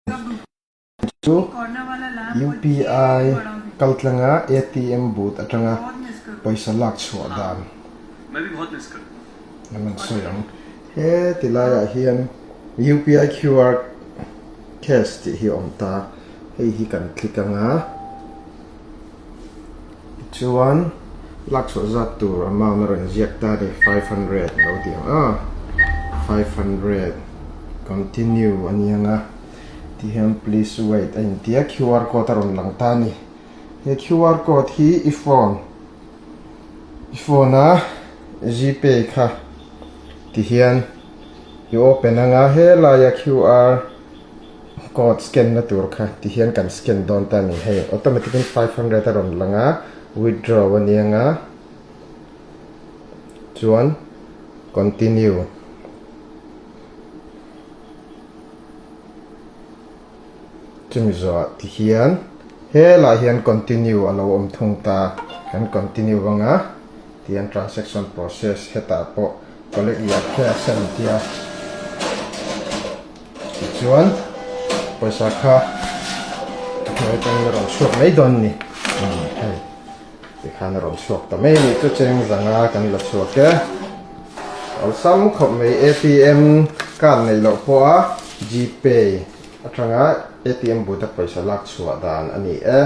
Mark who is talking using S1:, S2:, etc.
S1: Chu UPI kaltlanga ATM booth atanga pawisa lak chhuah dan an rawn sawi ang. He ti laiah hian UPI QR cash tih hi a awm ta, hei hi kan click anga tichuan lak chhuah zat tur amount a rawn ziak ta a ni 500 lo tih ang a 500 continue a ni anga. Ti hian please wait a inti a, QR code a rawn lang ta a ni. He QR code hi i phone i phone a gpay kha ti hian i open anga helaia QR code scan na tur kha ti hian kan scan dawn ta a ni. Hei automatic in 500 a rawn lang a, withdraw a ni anga chuan continue. Chumi zawhah ti hian helaiah hian continue a lo awm thung ta, kan continue anga tihian transaction process hetah pawh collect your cash a ni tia tichuan pawisa kha a hnuai atangin a rawn chhuak mai dawn a ni hei. Tikhan a rawn chhuak ta mai a nih chu cheng zanga kan la chhuak e. Awlsam khawp mai ATM card neih loh pawha Gpay atanga ATM but a pawisa lak chhuah dan a ni e.